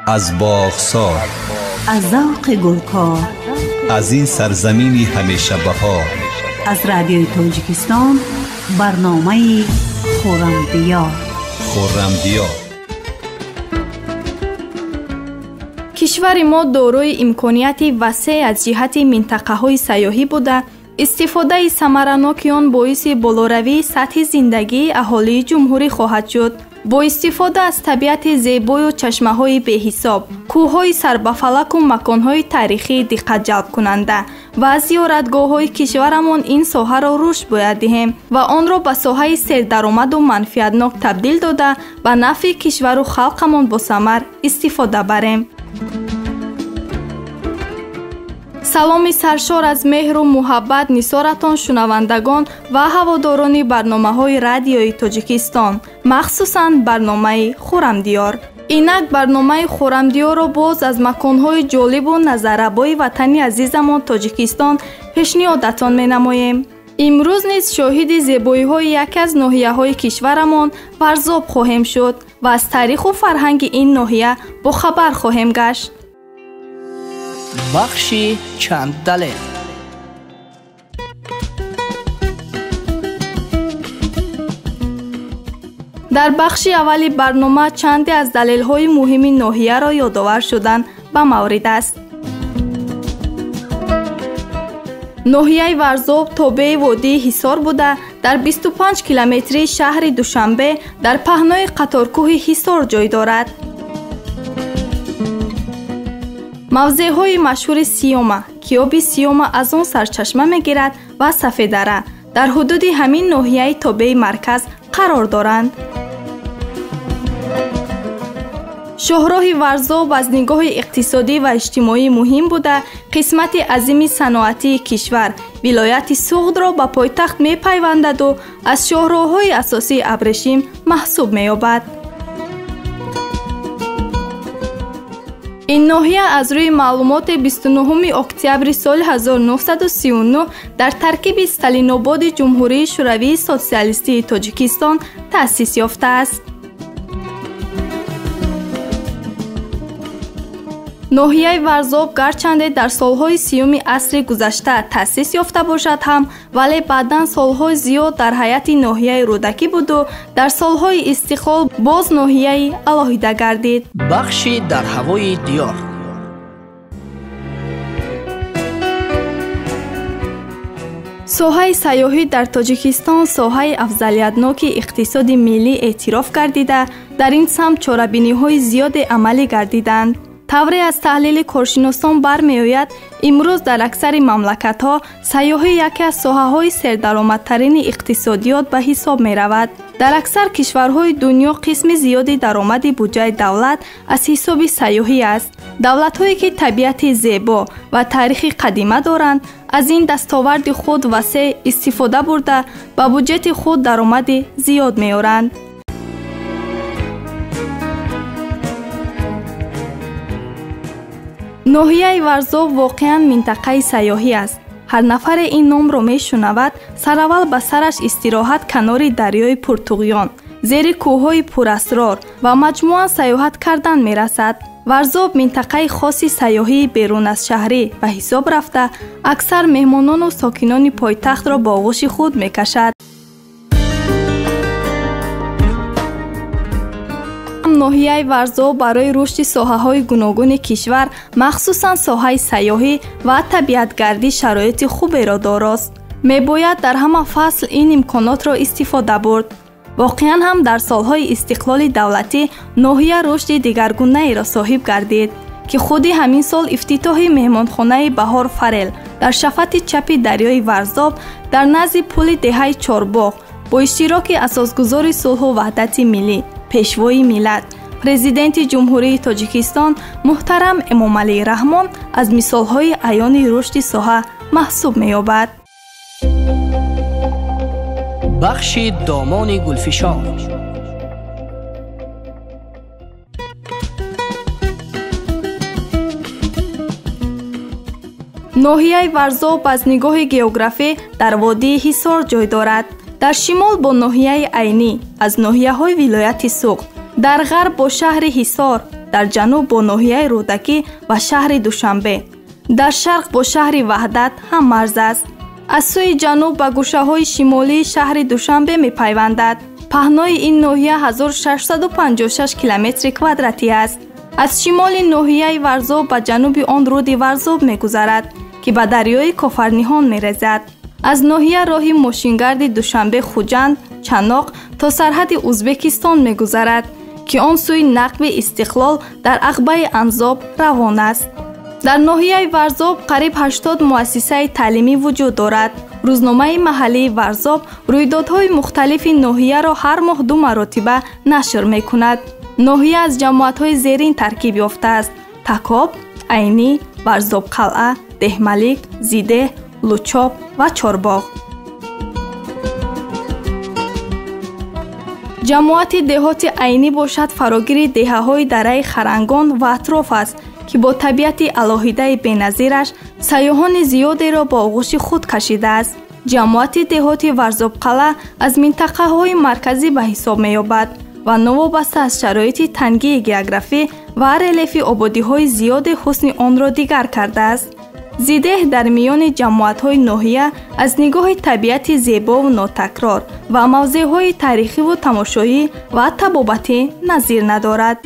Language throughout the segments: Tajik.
Аз боғсор, аз завқи гулкор, аз ин сарзамини ҳамеша баҳор, аз радиои Тоҷикистон барномаи Хуррамдиёр. Хуррамдиёр. Кишвари мо дорои имконияти васеъ аз ҷиҳати минтақаҳои сайёҳӣ буда, истифодаи самараноки он боиси болоравии сатҳи зиндагии аҳолии ҷумҳурӣ хоҳад шуд. Бо истифода аз табиати зебою чашмаҳои беҳисоб, кӯҳҳои сарбафалаку маконҳои таърихии диққатҷалбкунанда ва зиёратгоҳҳои кишварамон ин соҳаро рушд бояд диҳем ва онро ба соҳаи сердаромаду манфиатнок табдил дода, ба нафъи кишвару халқамон босамар истифода барем. Саломи саршор аз меҳру муҳаббат нисоратон шунавандагон ва ҳаводорони барномаҳои радиои Тоҷикистон, махсусан барномаи Хуррамдиёр. Инак барномаи Хуррамдиёрро боз аз маконҳои ҷолибу назаррабои ватани азизамон Тоҷикистон пешниҳодатон менамоем. Имрӯз низ шоҳиди зебоиҳои яке аз ноҳияҳои кишварамон Варзоб хоҳем шуд ва аз таъриху фарҳанги ин ноҳия бохабар хоҳем гашт. Бахши чанд далел. Дар бахши аввали барнома чанде аз далелҳои муҳими ноҳияро ёдовар шудан ба маврид аст. Ноҳияи Варзоб тобеи водии Ҳисор буда, дар 25 километрии шаҳри Душанбе дар паҳнои қаторкӯҳи Ҳисор ҷой дорад. Мавзеъҳои машҳури Сиёма, ки оби Сиёма аз он сарчашма мегирад, ва Сафедара дар ҳудуди ҳамин ноҳияи тобеи марказ қарор доранд. Шоҳроҳи Варзоб аз нигоҳи иқтисодӣ ва иҷтимоӣ муҳим буда, қисмати азими саноатии кишвар вилояти Суғдро ба пойтахт мепайвандаду аз шоҳроҳҳои асосии абрешим маҳсуб меёбад. Ин ноҳия аз рӯи маълумоти 29 октябри соли 1939 дар таркиби Сталинободи Ҷумҳурии Шӯравии Социалистии Тоҷикистон таъсис ёфтааст. Ноҳияи Варзоб гарчанде дар солҳои 30-уми асри гузашта таъсис ёфта бошад ҳам, вале баъдан солҳои зиёд дар ҳайати ноҳияи Рӯдакӣ буду дар солҳои истиқлол боз ноҳияи алоҳида гардид. Бахши дар ҳавои диёр. Соҳаи сайёҳӣ дар Тоҷикистон соҳаи афзалиятноки иқтисоди миллӣ эътироф гардида, дар ин самт чорабиниҳои зиёде амалӣ гардиданд. Тавре аз таҳлили коршиносон бармеояд, имрӯз дар аксари мамлакатҳо сайёҳӣ яке аз соҳаҳои сердаромадтарини иқтисодиёт ба ҳисоб меравад. Дар аксар кишварҳои дунё қисми зиёди даромади буҷаи давлат аз ҳисоби сайёҳӣ аст. Давлатҳое ки табиати зебо ва таърихи қадима доранд, аз ин дастоварди худ васеъ истифода бурда, ба буҷети худ даромади зиёд меоранд. Ноҳияи Варзоб воқеан минтақаи сайёҳӣ аст. Ҳар нафаре ин номро мешунавад, сараввал ба сараш истироҳат канори дарёи Пуртуғён, зери кӯҳҳои пурасрор ва маҷмӯан сайёҳат кардан мерасад. Варзоб минтақаи хоси сайёҳии берун аз шаҳрӣ ба ҳисоб рафта, аксар меҳмонону сокинони пойтахтро ба оғӯши худ мекашад. Ноҳияи Варзоб барои рушди соҳаҳои гуногуни кишвар, махсусан соҳаи сайёҳӣ ва табиатгардӣ шароити хуберо дорост. Мебояд дар ҳама фасл ин имконотро истифода бурд. Воқеан ҳам дар солҳои истиқлоли давлатӣ ноҳия рушди дигаргунаеро соҳиб гардид, ки худи ҳамин сол ифтитоҳи меҳмонхонаи Баҳор Фарел дар шафати чапи дарёи Варзоб дар назди пули деҳаи Чорбоғ бо иштироки асосгузори сулҳу ваҳдати миллӣ, пешвои миллат, президенти Ҷумҳурии Тоҷикистон муҳтарам Эмомалӣ Раҳмон аз мисолҳои аёни рушди соҳа маҳсуб меёбад. Бахши домони гулфишон. Ноҳияи Варзоб аз нигоҳи географӣ дар водии Ҳисор ҷой дорад. Дар шимол бо ноҳияи Айнӣ аз ноҳияҳои вилояти Суғд, дар ғарб бо шаҳри Ҳисор, Дар ҷануб бо ноҳияи Рӯдакӣ ва шаҳри Душанбе, дар шарқ бо шаҳри Ваҳдат ҳаммарз аст. Аз сӯи ҷануб ба гӯшаҳои шимолии шаҳри Душанбе мепайвандад. Паҳнои ин ноҳия 1656 километри квадратӣ аст. Аз шимоли ноҳияи Варзоб ба ҷануби он руди Варзоб мегузарад, ки ба дарёи Кофарниҳон мерезад. Аз ноҳия роҳи мошингарди Душанбе-Хуҷанд, Чаноқ то сарҳади Узбекистон мегузарад, ки он сӯи нақби Истиқлол дар ағбаи Анзоб равон аст. Дар ноҳияи Варзоб қариб 80 муассисаи таълимӣ вуҷуд дорад. Рӯзномаи маҳаллии Варзоб рӯйдодҳои мухталифи ноҳияро ҳар моҳ 2 маротиба нашр мекунад. Ноҳия аз ҷамоатҳои зерин таркиб ёфтааст: Такоб, Айнӣ, Варзобқалъа, Деҳмалик, Зидеҳ, Лучоб ва Чорбоғ. Ҷамоати деҳоти Айнӣ бошад фарогири деҳаҳои дараи Харангон ва атроф аст, ки бо табиати алоҳидаи беназираш сайёҳони зиёдеро ба оғӯши худ кашидааст. Ҷамоати деҳоти Варзобқалъа аз минтақаҳои марказӣ ба ҳисоб меёбад ва новобаста аз шароити тангии географӣ ва релефи ободиҳои зиёде ҳусни онро дигар кардааст. Зидеҳ дар миёни ҷамоатҳои ноҳия аз нигоҳи табиати зебову нотакрор ва мавзеъҳои таърихиву тамошоӣ ва табобатӣ назир надорад.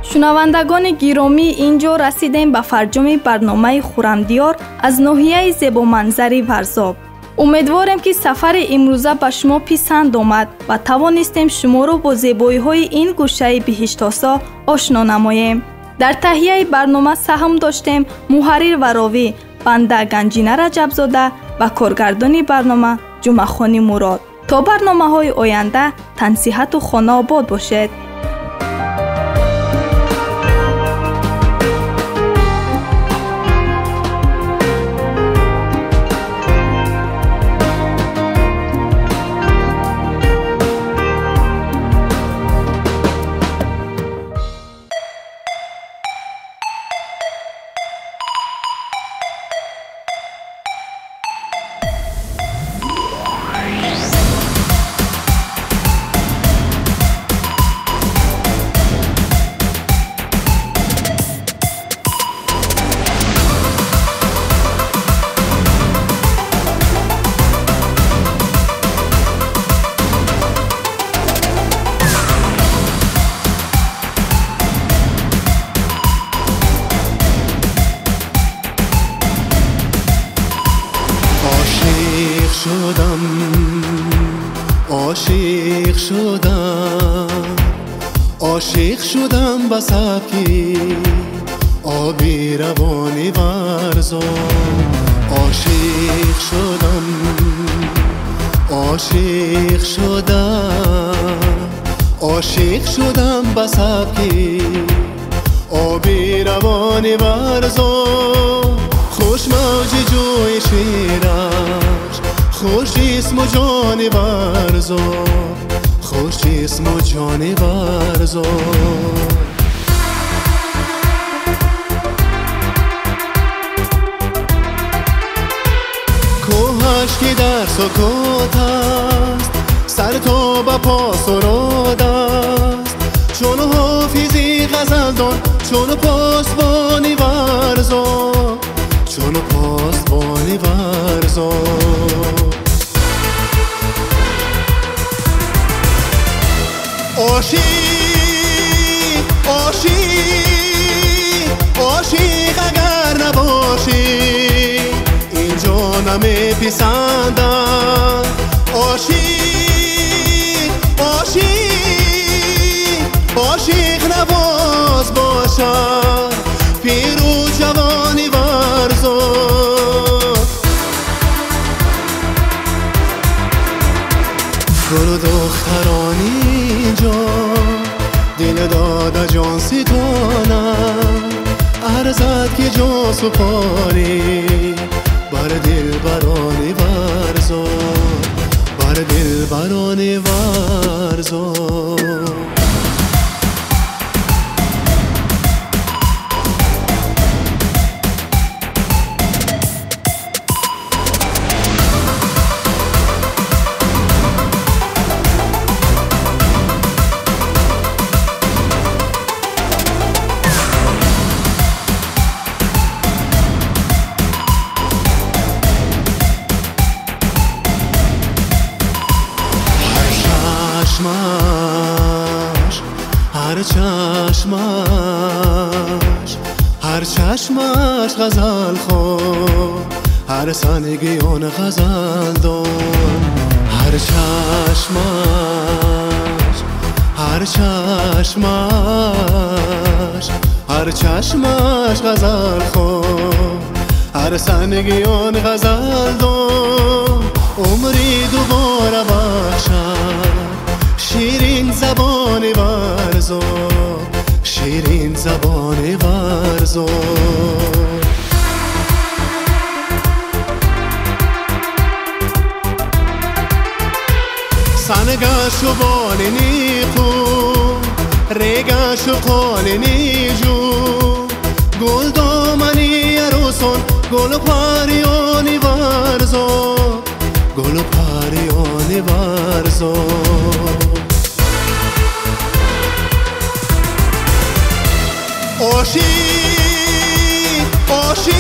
Шунавандагони гиромӣ, ин ҷо расидем ба фарҷоми барномаи Хуррамдиёр аз ноҳияи зебоманзари Варзоб. Умедворем, ки сафари имрӯза ба шумо писанд омад ва тавонистем шуморо бо зебоиҳои ин гӯшаи биҳиштосо ошно намоем. Дар таҳияи барнома саҳм доштем муҳаррир ва ровӣ банда Ганҷина Раҷабзода ва коргардони барнома Ҷумъахони Мурод. То барномаҳои оянда тансиҳату хонаобод бошед. عاشق شدم به سبکی آبی روانی ورزا. عاشق شدم، عاشق شدم، عاشق شدم به سبکی آبی روانی ورزا. خوش موج جوی شیرش، خوش اسم و جانی ورزا، خوش اسم و جانی ورزا. کوهش که در سکوت است، سر تا به پا سرود است، چون حافظی غزلدان، چون پاسبانی ورزا، چون پاسبانی ورزا. عاشق، عاشق، عاشق اگر نباشی اینجا نمیپسندم. عاشق، عاشق، عاشق نواز باشد پیر و جوانی ورزا. گل و دخترانی اینجا دل داده جان ستانم، ارزد که جان سپاری بر دل برانی ورزا، بر دل برانی ورزا. چشمش هر چشمش هر چشمش غزل خون هر سنگی اون غزل دون هر چشمش هر چشمش هر چشمش غزل خون هر سنگی اون غزل دون عمری دوباره بخشد شیرین زبان ورزو شیرین زبان ورزو سنگشو بالینی خو رگشو قالینی جو گل دامنی عروسان گل پریانی ورزو گل پریانی ورزو عاشق عاشق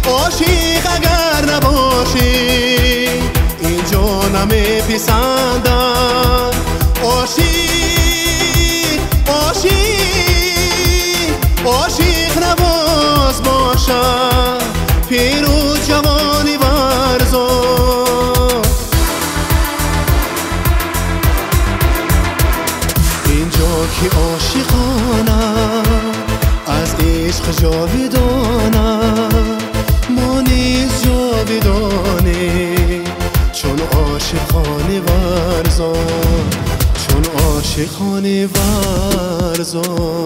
عاشق اگر نباشی اینجا نمیپسندم عاشق عاشق عاشق نواز باشد پیر و جوانی ورزو اینجا که عاشقانه از عشق جاویدانه ما نیز جاویدانیم چون عاشقان ورزان چون عاشقان ورزان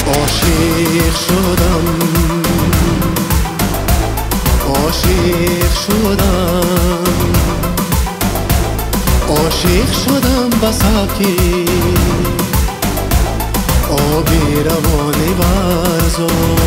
عاشق شدم عاشق شدم عاشق شدم به سبکی آبی روانی ورزان.